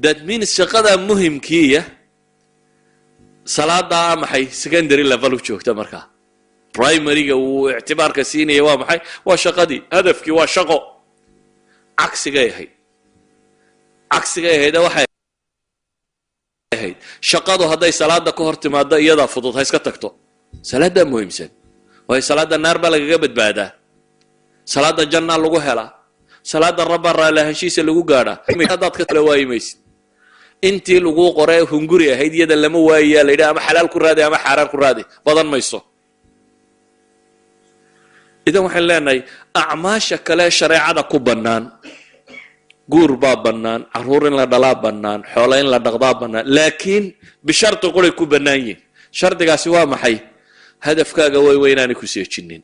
[SPEAKER 1] That means shaqada muhimkiiya salaadaa maxay secondary level u joogta. Markaa primaryga uu ictibaarka siinaya waa maxay? Waa shaqadii. Hadafkii waa shaqo. Cagsigay ahayd, cagsigay ahayd. Waxay ahayd shaqadu hadday salaada ka hor timaado, iyadaa fudud, ha iska tagto, salaaddaa muhiimsan. Waayo, salaada naar baa lagaga badbaadaa, salaada jannaa lagu helaa, salaada rabbaa raallahaanshiisa lagu gaadhaa. Haddaad ka tala waayi maysid. Intii laguu qoree hunguri ahayd iyada lama waayayaa la yidhaha, ama xalaal ku raadi ama xaaraan ku raadi, badan mayso. Idan waxaan leenahay acmaasha kale shareecada ku bannaan, guur baa bannaan, carruur in la dhalaa bannaan, xoolo in la dhaqdaa bannaan, laakiin bisharti quray ku bannaan yihin. Shardigaasi waa maxay? Hadafkaaga way waa inaanay ku seejinin,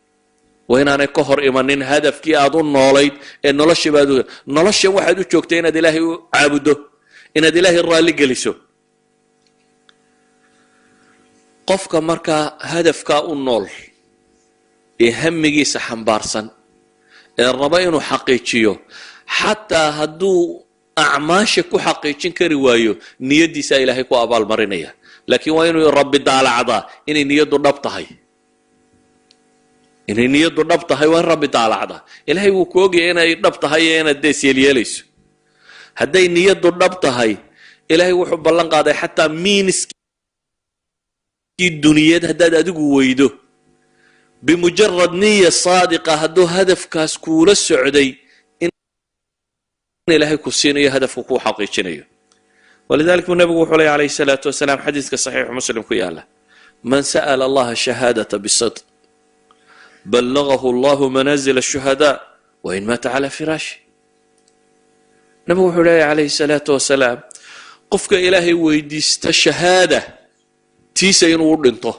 [SPEAKER 1] waa inaanay ka hor imanin hadafkii aad u noolayd ee noloshabaad noloshan waxaad u joogtay inaad Ilaahay u caabuddo, inaad Ilaahay raalli geliso. Qofka markaa hadafkaa u nool ee hamigiisa xambaarsan ee raba inuu xaqiijiyo, xataa hadduu acmaasha ku xaqiijin kari waayo, niyaddiisaa Ilaahay ku abaalmarinaya. Laakiin waa inuu Rabbi daalacdaa inay niyaddu dhab tahay. Inay niyaddu dhab tahay waa in Rabbi daalacdaa. Ilaahay wuu ku ogyahay inay dhab tahay iyo inaad dees yeelyeelayso. Hadday niyaddu dhab tahay, Ilaahay wuxuu ballan qaaday xataa miiniskii duniyeed haddaad adigu weydo, bimujarad niya saadiqa hadduu hadafkaas kuula socday, in Ilaahay ku siinayo, hadafku kuu xaqiijinayo. Walidalik buu nabigu wuxuu ley calayhi salaatu wasalaam, xadiiska Saxiixu Muslim ku yaala: "Man sa'ala Allaha shahaadata bisidq ballagahu Allahu manaazil ashuhadaa wain maata calaa firaashi." Nabigu wuxuu leeyahy calayhi salaatu wasalaam, qofka Ilaahay weydiista shahaada, tiisa inuu u dhinto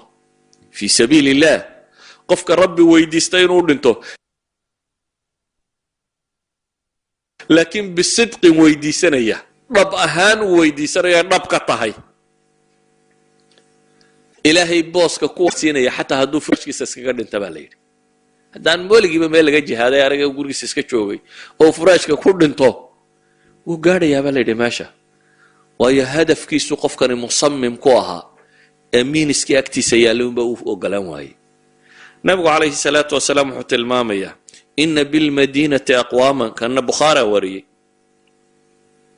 [SPEAKER 1] fii sabiili illah, qofka Rabbi weydiista inuu dhinto, laakiin bisidqin weydiisanaya, dhab ahaan uu weydiisanaya, dhab ka tahay, Ilaahay booska kuwa siinaya xataa hadduu furaashkiisa iskaga dhinta, baa la yidhi. Haddaan weligiiba meel laga jihaaday anaga, gurigiisa iska joogay oo furaashka ku dhinto, wuu gaadhayaa, baa la yidhi, meesha. Waayo, hadafkiisu qofkani musamim ku ahaa ee miiniskii agtiisa yaallay unba uu ogolaan waayey. Nabigu calayhi salaatu wasalaam wuxuu tilmaamayaa: "Ina bilmadiinati aqwaaman." Kanna Bukhaara wariyey.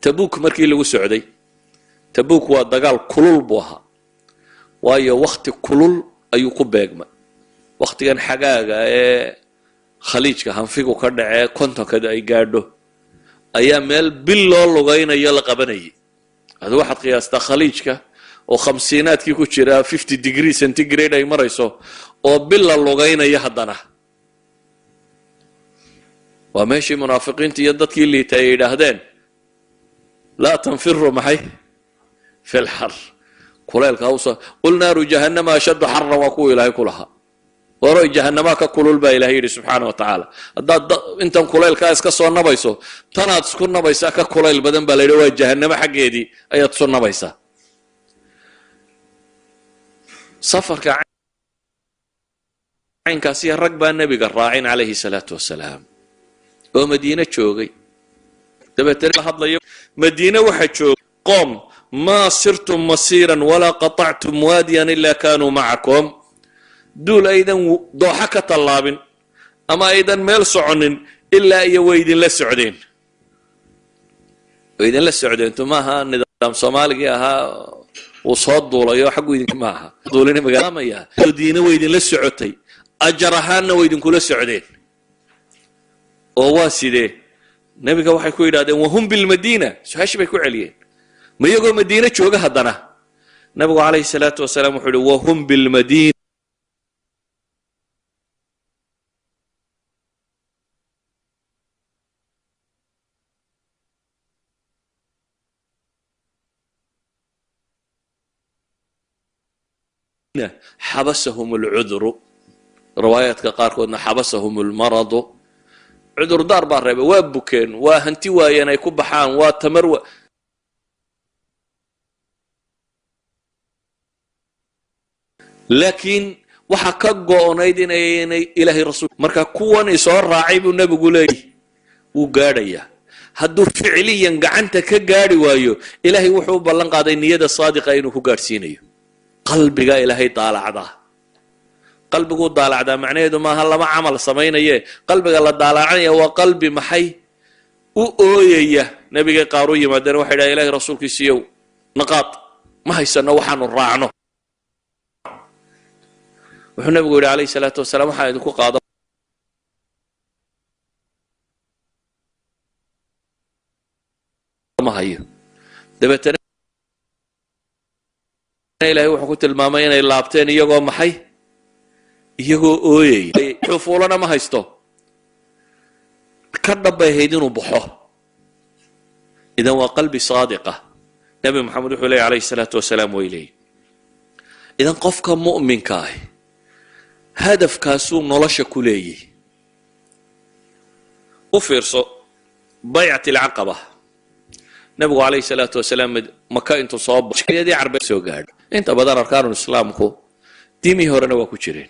[SPEAKER 1] Tabuuk markii lagu socday, Tabuuk waa dagaal kulul buu ahaa. Waayo wakhti kulul ayuu ku beegmay, wakhtigan xagaaga ee khaliijka hanfigu ka dhacee 50-ka ay gaadho ayaa meel bil loo lugaynayo la qabanayay. Adu waxaad qiyaastaa khaliijka oo 50aadkii ku jira, 50 degree centigrade ay marayso, oo bil la lugaynayo. Haddana waa meeshii munaafiqiinta iyo dadkii liitay ay yidhaahdeen لا تنفروا maxay في الحر, kuleylka hawsa. قل نار جهنم أشد حرا, waa kuwa Ilaahay ku lahaa waroy jahanamaa ka kulul baa Ilahay yidhi subxaana wa tacaala. Haddaad intan kulaylkaa iska soo nabayso, tanaad isku nabaysaa ka kulayl badan baa la yidhi, waa jahanamo xaggeedii ayaad isu nabaysaa. Safarka caynkaasiyo rag baa nebiga raacin calayhi salaatu wasalaam oo Madiine joogay. Dabeetana la hadlayo Madiine waxaa joogay qoom ما سرتم مسيرا ولا قطعتم واديا إلا كانوا معكم, duul aydan dooxa ka tallaabin ama aydan meel soconin ilaa iyo way idinla socdeen, way idinla socdeen. Tu maaha nidaam Soomaaligii ahaa uu soo duulayo xaggu idinka maaha duulina magaalamaya. Madiine way idinla socotay, ajar ahaanna way idinkula socdeen. Oo waa sidee? Nebiga waxay ku yidhahdeen وهم بالمدينة, su-aashii bay ku celiyeen, ma iyagoo Madiine jooga? Haddana nabigu calayhi salaatu wasalaam wuxuu yihi وهم بالمدينة حبسهم العذر, riwaayaadka qaarkoodna حبسهم المرض, cudurdaar baa reebay, waa bukeen, waa hanti waayeen ay ku baxaan, waa tamar. Laakiin waxaa ka go-onayd inaynay Ilaahay rasuul. Marka kuwan isoo raacay buu nebigu leeyay wuu gaadhayaa. Hadduu ficliyan gacanta ka gaadhi waayo, Ilaahay wuxuu u ballan qaaday niyada saadiqa inuu ku gaadhsiinayo. Qalbiga Ilaahay daalacdaa, qalbiguu daalacdaa. Macnaheedu maaha lama camal samaynaye. Qalbiga la daalacanaya waa qalbi maxay u ooyaya. Nebigay qaar u yimaadeen, waxay dhahay: "Ilahay rasuulkiisiiyow, naqaad ma haysano waxaanu raacno." Wuxuu nebigu yidhi calayhi salaatu wasalaam: "Waxaan idinku qaado ma hayo." Dabeetana Ilahay wuxuu ku tilmaamay inay laabteen iyagoo maxay, iyagoo ooyaya, xufuulana ma haysto. Ka dhabbay ahayd inuu baxo. Idan waa qalbi saadiqa. Nebi Maxamed wuxuu leeyay calayhi salaatu wasalaam way leeyiy. Idan qofka mu'minka ah hadafkaasuu nolosha ku leeyahy. U fiirso baycat alcaqaba. Nebigu calayhi salaatu wasalaam Maka intuu soo yadii Carbe soo gaadho, inta badan arkaanul islaamku diimihii horena waa ku jireen,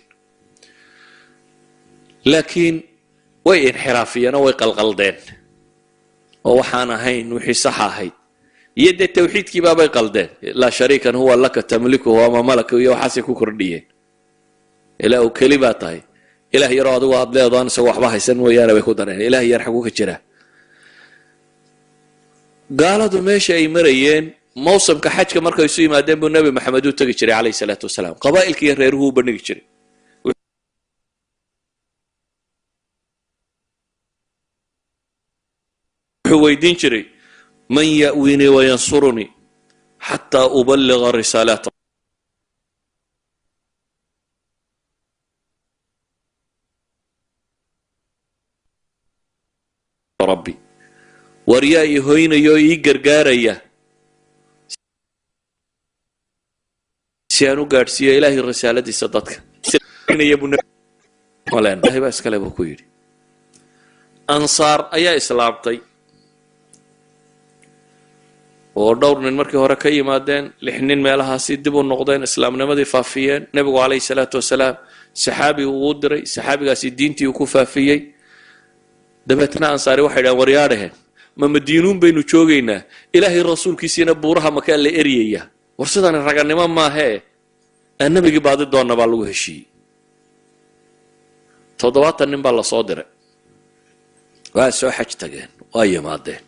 [SPEAKER 1] laakiin way inxiraafiyeen oo way qalqaldeen, oo waxaan ahayn wixii sax ahayd iyo dee tawxiidkiibaabay qaldeen. لا شريكا هو لك تملكه وما ملك iyo waxaasay ku kordhiyeen. Ilaah uu keli baa tahay, Ilaah yaroo adigu aad leedoon isagoo waxba haysan mooyaane bay ku dareen. Ilaah yar xaguu ka jiraa? Gaaladu meesha ay marayeen mawsamka xajka markay isu yimaadeen buu Nebi Maxamed u tegi jiray calayhi salaatu wasalaam. Qabaa'ilka iyo reeruhu u bandhigi jiray. Wuxuu weydiin jiray: من يأويني وينصرني حتى أبلغ رسالات ربي? War yaa i hoynaya oo ii gargaaraya si aan u gaadhsiiyo Ilaahay risaaladiisa dadka? Ilahay baa iskale, buu ku yidhi. Ansaar ayaa islaamtay oo dhowr nin markii hore ka yimaadeen, lix nin meelahaasi dib u noqdeen, islaamnimadii faafiyeen. Nebigu calayhi salaatu wasalaam saxaabi uu diray, saxaabigaasi diintii uu ku faafiyey. Dabeetna Ansaari waxay dhahen: "Waryaadhaheen, ma Madiinuun baynu joogaynaa, Ilaahay rasuulkiisiina buuraha Makaa la eryaya? War sidani raganimo maahee, aan nebigii baadi doonna." Baa lagu heshiiyey. 70 nin baa lasoo diray, waa soo xaj tageen, waa yimaadeen.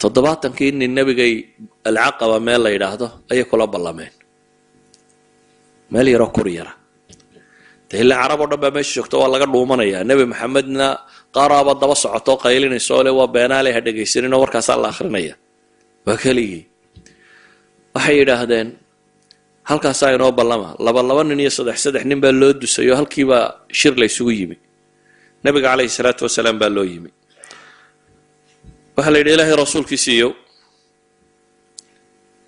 [SPEAKER 1] 70-kii nin nebigay Alcaqaba meel la yidhaahdo ayay kula ballameen. Meel yaroo kur yara dee, ilaa Carab oo dhan baa meesha joogto, waa laga dhuumanayaa. Nebi Maxamedna qaaraaba daba socoto, qaylinayso le waa beenaale, ha dhegaysaninoo warkaasaa la akrinaya. Waa keligii. Waxay yidhaahdeen halkaasaa inoo ballama. Laba laba nin iyo saddex saddex nin baa loo dusay oo halkiibaa shir la ysugu yimi. Nabiga calayhi salaatu wasalaam baa loo yimi. Waxaa la yidhi, Ilaahay rasuulkiisiiyow,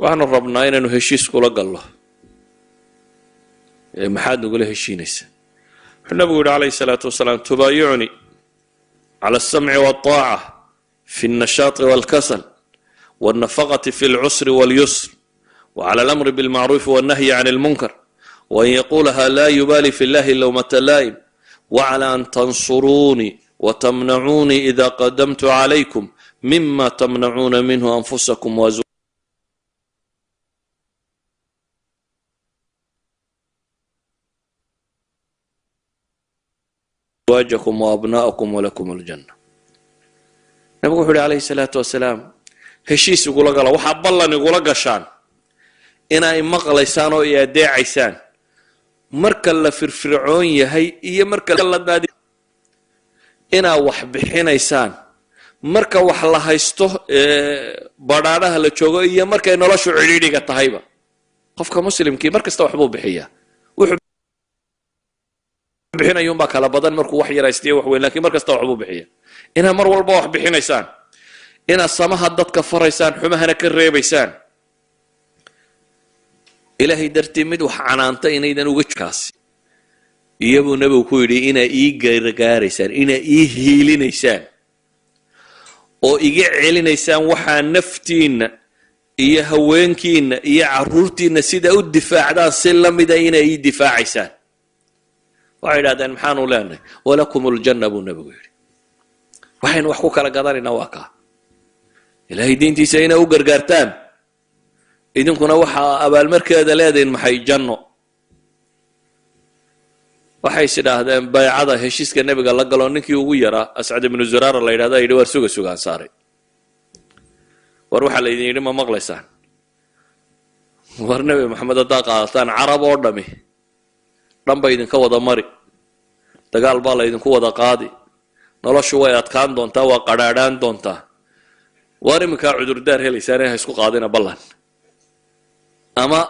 [SPEAKER 1] waxaanu rabnaa inaynu heshiis kula gallo, maxaad nagula heshiinaysaa? Wuxuu nabigu yidhi calayhi salaatu wasalaam, tubaayicunii cala alsamci waltaaca fi alnashaati walkasal walnafaqati fi alcusri walyusr wclى alamri bilmacruufi walnahyi can almunkar waan yaqulaha laa yubaali fi llahi lowmata laa'im, wclى an tansuruunii watamnacuunii ida qadamtu calaykum mima tamnacuuna minhu anfusakum waazwaajakum waabna'akum walakum aljanna. Nabigu wuxu uhi calayhi salaatu wasalaam, heshiis igula gala, waxaa ballan igula gashaan inay maqlaysaan oo i adeecaysaan marka la firfircoon yahay iyo marka la inaa wax bixinaysaan, marka wax la haysto badhaadhaha la joogo iyo markay noloshu cidhiidhiga tahayba. Qofka muslimkii mar kasta waxbuu bixiyaa, wuxuu bixinayuunbaa kala badan markuu wax yaraystiyo wax weyn, lakin mar kasta waxbuu bixiya. Inaa mar walba wax bixinaysaan, inaad samaha dadka faraysaan, xumahana ka reebaysaan, Ilaahay dartii mid wax canaanta inaydan uga kaasi iyabuu nebigu ku yidhi, inaa ii gargaaraysaan, inaa ii hiilinaysaan oo iga celinaysaan waxaa naftiinna iyo haweenkiinna iyo caruurtiinna sida u difaacdaan si lamida inaa ii difaacaysaan. Waxay idhahdeen, maxaanu leenahay? Walakum aljanna, buu nebigu yidhi. Waxaynu wax ku kala gadanaynaa waa kaa, Ilaahay diintiisa inaa u gargaartaan, idinkuna waxaa abaalmarkeeda leedahin maxay? Janno. Waxay is idhaahdeen baycada, heshiiska nebiga la galo. Ninkii ugu yaraa, Ascad ibnu Zuraara la yidhahda, yidhi, war suga suga, Ansaaray, war waxaa laydin yidhi ma maqlaysaan? War Nebi Maxamed haddaa qaadataan, Carab oo dhami dhan ba idinka wada mari, dagaal baa laydinku wada qaadi, noloshu way adkaan doontaa, waa qadhaadhaan doontaa. Waar iminkaa cudurdaar helaysaan ee ha isku qaadina ballan, ama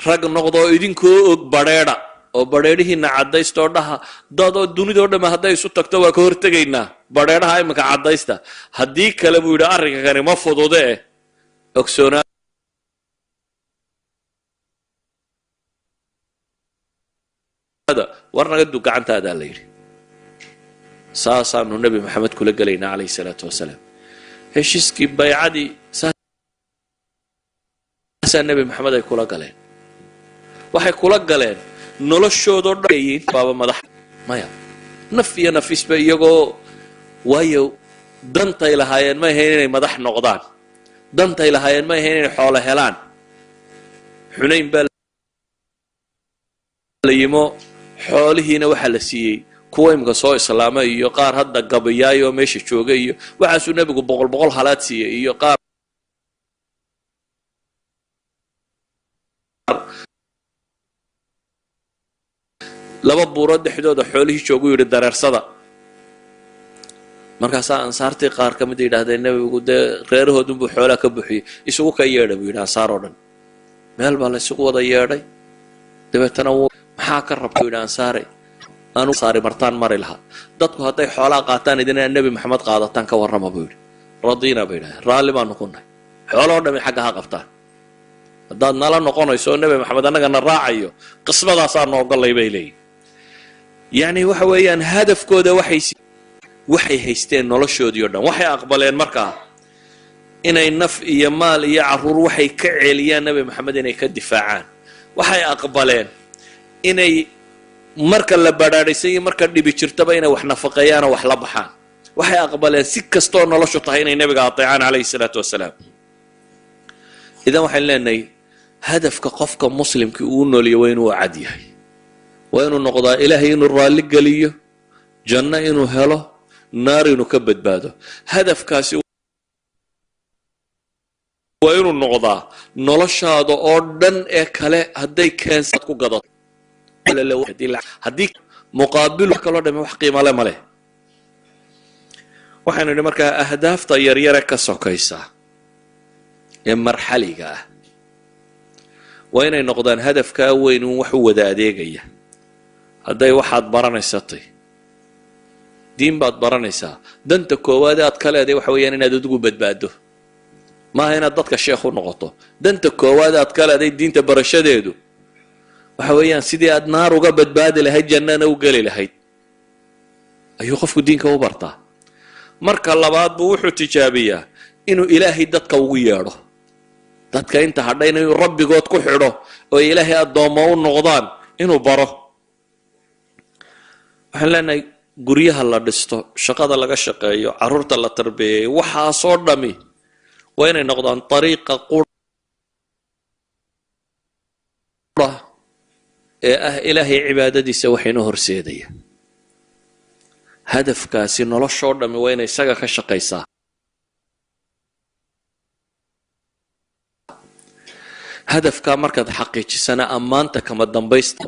[SPEAKER 1] rag noqdoo idinkoo og badheedha oo badheedhihiina caddaysta oo dhaha dadoo dunidoo dhamme hadday isu tagto waa ka hortegaynaa, badheedhaha iminka caddaysta. Haddii kale, buu yidhi, arrinka kani ma fudude eh ogsoonaada, war naga dug gacantaadaa la yidhi. Saasaanu Nebi Maxamed kula gelaynaa calayhi salaatu wasalaam heshiiskii, baycadii saasaa Nebi Maxamed ay kula galeen. Waxay kula galeen noloshoodoo dhan baaba madax maya, naf iyo nafisba iyagoo, waayo dantay lahaayeen ma ahayn inay madax noqdaan, dantay lahaayeen ma ahayn inay xoolo helaan. Xunayn baa la yimo, xoolihiina waxaa la siiyey kuwa imika soo islaamay iyo qaar hadda gabayaay oo meesha jooga, iyo waxaasuu nebigu boqol boqol halaad siiyey, iyo qaar laba buurood dhexdooda xoolihii joogu yidhi dareersada. Markaasaa Ansaartii qaar ka mid yidhahdeen, nebigu dee reerahoodunbuu xoolaa ka buxiyey, isugu ka yeedha, buu yidhi. Ansaar oo dhan meel baa la isugu wada yeedhay. Dabeetana maxaa ka rabta, yidhi, Ansaare? Anu saari martaan mari lahaa, dadku hadday xoolaa qaataan, idin inaad Nebi Maxamed qaadataan ka warrama, buu yidhi. Radiina, bay yidhahdeen, raalli baanu ku nahay, xooloo dhami xagga ha qabtaan haddaad nala noqonayso oo Nebi Maxamed annagana raacayo, qismadaasaanu ogolay, bay leeyihin. Yacni waxa weeyaan hadafkooda waxay haysteen noloshoodii o dhan. Waxay aqbaleen markaa inay naf iyo maal iyo carruur waxay ka celiyaan Nebi Maxamed inay ka difaacaan. Waxay aqbaleen inay marka la badhaadhaysay iyo marka dhibi jirtaba inay wax nafaqeeyaan oo wax la baxaan. Waxay aqbaleen si kastoo noloshu tahay inay nebiga ateecaan calayhi salaatu wasalaam. Idan waxaan leenahay hadafka qofka muslimkii uu nooliyo waa inuu cad yahay, waa inuu noqdaa Ilaahay inuu raalli geliyo, janno inuu helo, naar inuu ka badbaado. Hadafkaasi Waa inuu noqdaa noloshaada oo dhan ee kale hadday keensaad ku gadato, haddii muqaabil kaloo dhame wax qiimo le ma leh. Waxaynu idhi markaa ahdaafta yaryare ka sokaysa ee marxaliga ah waa inay noqdaan hadafkaa weyn uun wax u wada adeegaya. Hadday waxaad baranaysatay diin baad baranaysaa, danta koowaad aad ka leedahay waxa weeyaan inaad adigu badbaado, maaha inaad dadka sheekh u noqoto. Danta koowaad aad ka leedahay diinta barashadeedu waxa weeyaan sidii aad naar uga badbaadi lahayd, jannana u geli lahayd, ayuu qofku diinka u bartaa. Marka labaad buu wuxuu tijaabiyaa inuu Ilaahay dadka ugu yeedho, dadka inta hadhayna inuu Rabbigood ku xidho oo Ilaahay addoommo u noqdaan inuu baro. Waxaan leenahay guryaha la dhisto, shaqada laga shaqeeyo, carruurta la tarbiyeeyo, waxaasoo dhami waa inay noqdaan dariiqa qura ee ah Ilaahay cibaadadiisa waxaynoo horseedaya. Hadafkaasi noloshoo dhami waa inay isaga ka shaqaysaa. Hadafkaa markaad xaqiijisana, ammaanta kama dambaysta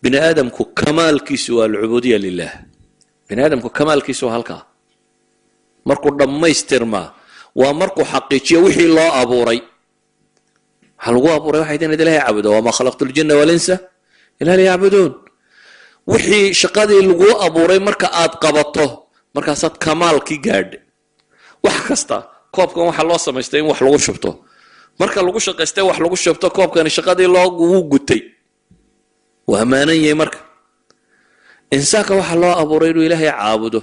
[SPEAKER 1] bini aadamku kamaalkiisu waa alcubuudiya lilah. Bini aadamku kamaalkiisu waa halkaa markuu dhammaystirmaa, waa markuu xaqiijiyo wixii loo abuuray. Waxaa lagu abuuray waxay tahay inaad Ilahay caabudo. وما خلقت الجن والإنس إلا ليعبدون. Wixii shaqadii laguu abuuray marka aad qabato, markaasaad kamaalkii gaadh. Wax kasta, koobkan waxaa loo samaystay in wax lagu shubto. Marka lagu shaqaystay wax lagu shubto, koobkani shaqadii loo gutay, waa ammaanan yahay. Marka insaanka waxaa loo abuuray inuu Ilaahay caabudo.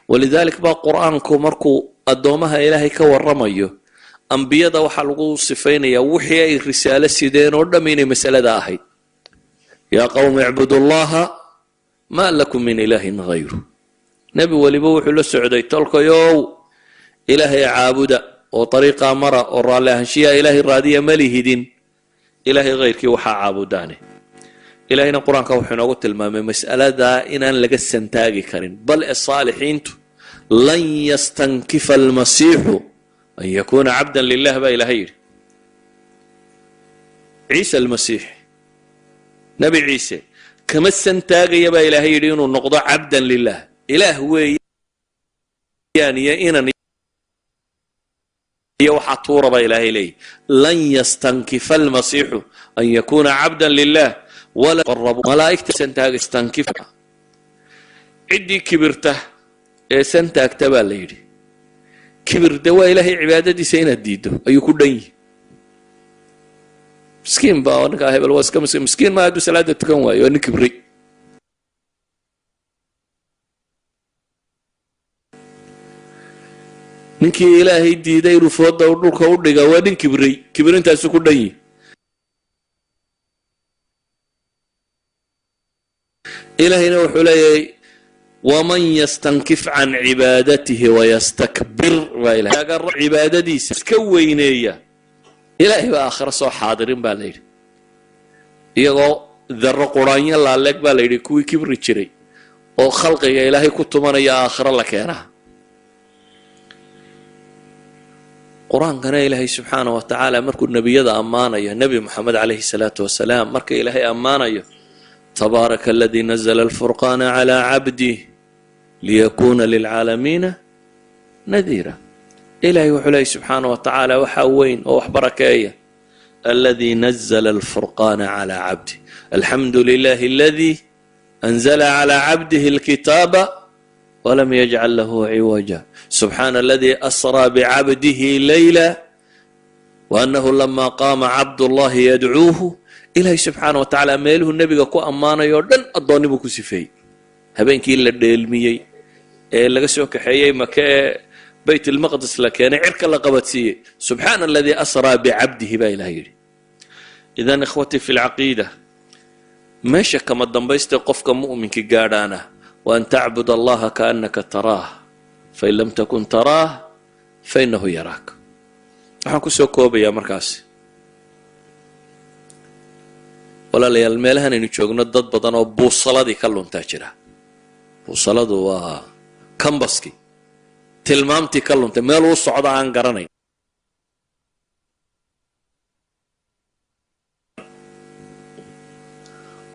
[SPEAKER 1] ولذلك baa Qur-aanku markuu addoomaha Ilaahay ka waramayo, ambiyada waxaa lagu sifaynayaa wixii ay risaalo sideen oo dham inay masalada ahayd: يا قوم اعبدوا الله ما لكم من إله غيره. Nebi weliba wuxuu la socday: tolkayow, Ilaahay caabuda oo dariiqaa mara oo raalli ahaanshiyaa Ilaahay raadiya, ma lihidin Ilaahay hayrkii waxaa caabudaane. Ilaahayna Qur-aanka wuxuu inoogu tilmaamay mas'aladaa inaan laga santaagi karin, bal e saalixiintu لن يستنكف المسيح أن يكون عبدا لله baa Ilaahay yidhi. Ciisa Almasiix, Nebi Ciise, kama santaagaya baa Ilaahay yidhi inuu noqdo عبدا لله, Ilaah weeyaan iyo inan iyo waxaa tuura baa Ilaahay leeyahy. لن يستنكف المسيح أن يكون عبدا لله ولا malaa'igta santaag istankif. Ciddii kibirta ee santaagta baa la yidhi. Kibir de waa Ilaahay cibaadadiisa inaad diiddo ayuu ku dhan yihi. Miskiin baa ninkaa hebel, waa iska miskiin. Miskiin ma hadduu salaada tukan waayo, waa nin kibray. Ninkii Ilaahay diiday inuu fooda dhulka u dhiga waa nin kibray, kibirintaasu ku dhan yihi. Ilaahayna wuxuu leeyahay: ومن يستنكف عن عبادته ويستكبر baa Ilahay cibaadadiisa iska weyneeya, Ilaahay baa aakhiro soo xaadirin baa la yidhi iyagoo darro quraanyo laaleeg baa la yidhi. Kuwii kibri jiray oo khalqiga Ilaahay ku tumanaya aakhiro la keenaa. Qur-aankana Ilaahay subxaana wa tacaala markuu nebiyada ammaanayo, Nebi Moxamed calayhi salaatu wasalaam marka Ilaahay ammaanayo: تبارك الذي نزل الفرقان على عبده ليكون للعالمين نذيرا. Ilahay wuxuu leeyay subxaana wa tacaala waxaa weyn oo wax barakeeya الذي نزل الفرقان على عبده. الحمد لله الذي أنزل على عبده الكتاب ولم يجعل له عوجا. سبحان الذي أسرى بعبده ليلا وأنه لما قام عبد الله يدعوه. Ilaahay subxaana wa tacaala meeluhu nebiga ku ammaanayo o dhan addoonni buu ku sifeeyey. Habeenkii la dheelmiyey ee laga soo kaxeeyey Maka ee Bayt Ilmaqdis la keenay, cirka la qabadsiiyey, سبحان الذي أسرى بعبده baa Ilahay yidhi. إذن إخوتي في العقيدة, meesha kama dambaysta qofka mu'minka gaadhaana وأن تعبد الله كأنك تراه فإن لم تكن تراه فإنه يراك. Waxaan kusoo koobayaa markaasi, walaalayaal, meelahan aynu joogno dad badan oo buusaladii ka luntaa jira. Buusaladu waa kambaskii, tilmaamtii ka luntay, meel uu socda aan garanayn.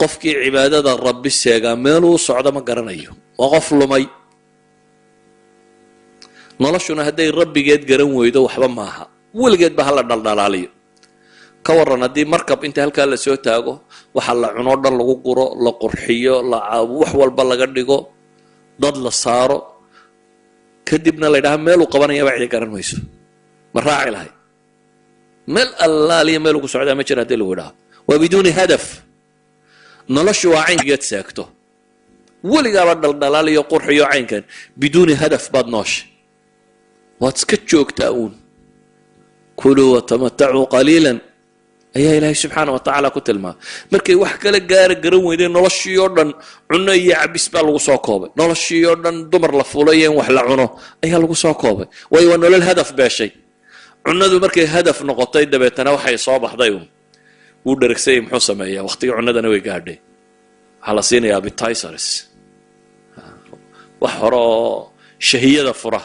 [SPEAKER 1] Qofkii cibaadada rabbi seegaa meeluu socdo ma garanayo, waa qof lumay. Noloshuna hadday rabbigeed garan weydo waxba maaha, weligeed ba hala dhaldhalaaliyo. Ka waran haddii markab inta halkaa lasoo taago waxa la cunoo dhan lagu guro, la qurxiyo, wax walba laga dhigo, dad la saaro, kadibna la ydhaha meeluu qabanayaba cidi garan mayso, ma raaci lahay? Meel allaaliya meeluu ku socdaa ma jira haddii lagu idhaha, waa biduuni hadaf. Noloshu waa cayngeed seegto, weligaaba dhaldhalaaliyo qurxiyo caynkan, biduuni hadaf baad noosha, waad iska joogtaa uun. Kuluu watamatacuu qaliilan ayaa ilaahay subxaana wa tacaala ku tilmaamay. Markay wax kala gaara garan weydeen, noloshii oo dhan cunno iyo cabis baa lagu soo koobay, noloshii oo dhan dumar la fulo iyo in wax la cuno ayaa lagu soo koobay. Waayo waa nolol hadaf beeshay. Cunadu markay hadaf noqotay dabeetana waxay soo baxday uun wuu dheragsayay, muxuu sameeyaa? Waqtigii cunadana way gaadhay, waxaa la siinayaa appetizers, wax hore oo shahiyada fura.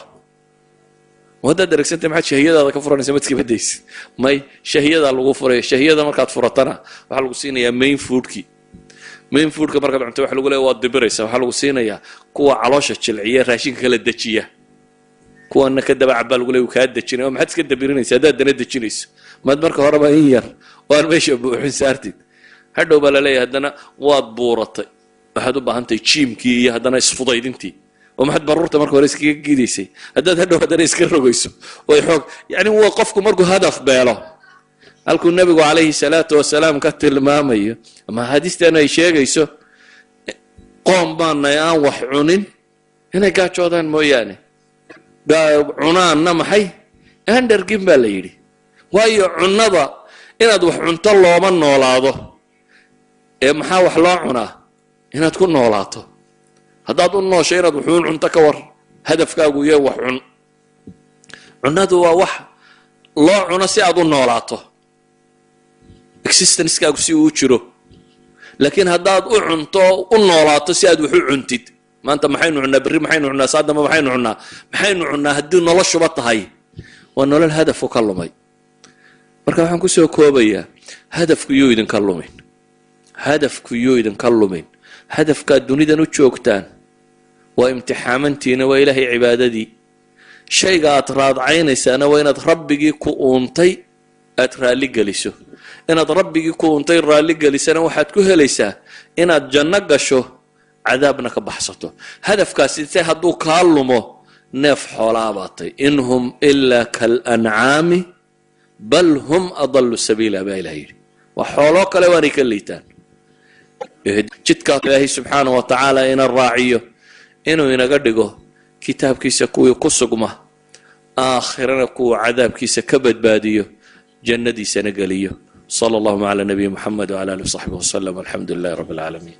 [SPEAKER 1] Haddaad dheregsantay maxaad shahiyadaada ka furanaysa? Ma iska badaysid? May, shahiyadaa lagu furaya. Shahiyada markaad furatana waxaa lagu siinayaa main foodkii. Main foodka markaad cunto waxa lagu leeya waad dibiraysa, waxaa lagu siinayaa kuwa caloosha jilciya, raashinka kala dejiya, kuwana ka daba cabbaa lagu leeya, kaa dejinaya. Oo maxaad iska dabirinaysa haddaad dana dejinayso? Maad marka horeba in yar oo aan meesha buuxin saartid. Hadhow baa laleeyahay haddana waad buuratay, waxaad u baahantahay gymkii iyo haddana isfudaydintii. Oo maxaad baruurta marka hore iskaga gidaysay haddaad hadhow haddana iska rogayso? Way xoog. Yani waa qofku markuu hadaf beelo, halkuu nebigu calayhi salaatu wasalaam ka tilmaamayo ama axaadiisteenu ay sheegayso, qoom baanay aan wax cunin inay gaajoodaan mooyaane, cunaanna maxay aan dhargin baa la yidhi. Waayo cunnada inaad wax cunto looma noolaado, ee maxaa wax loo cunaa? Inaad ku noolaato. Haddaad u noosho inaad wuxuun cunto, ka war hadafkaagu iyo wax cun, cunadu waa wax loo cuno si aad u noolaato, existencekaagu si uu jiro. Laakiin haddaad u cunto u noolaato si aad wax u cuntid, maanta maxaynu cunnaa, berri maxaynu cunnaa, saa dambe maxaynu cunnaa, maxaynu cunnaa, haddii noloshuba tahay, waa nolol hadafku ka lumay. Marka waxaan kusoo koobayaa, hadafku yuu idinka lumin, hadafku yuu idinka lumin. Hadafkaad dunidan u joogtaan waa imtixaamantiina, waa ilaahay cibaadadii. Shayga aad raadcaynaysaana waa inaad rabbigii ku uuntay aad raalli geliso. Inaad rabbigii ku uuntay raalli gelisana waxaad ku helaysaa inaad janno gasho, cadaabna ka baxsato. Hadafkaasi se hadduu kaa lumo, neef xoolaa baatay. In hum ilaa kaalancaami bal hum adallu sabiila baa ilaha yidhi. Waa xooloo kale waanay ka liitaan. Jidkaa ilaahay subxaana wa tacaala ina raaciyo, inuu inaga dhigo kitaabkiisa kuwii ku sugma, aakhirana kuwa cadaabkiisa ka badbaadiyo, jannadiisana geliyo. Sala allahuma cala nabiyi Muxamed wcala alih wsaxbi wasalam, alxamdu lilahi rabbi alcaalamiin.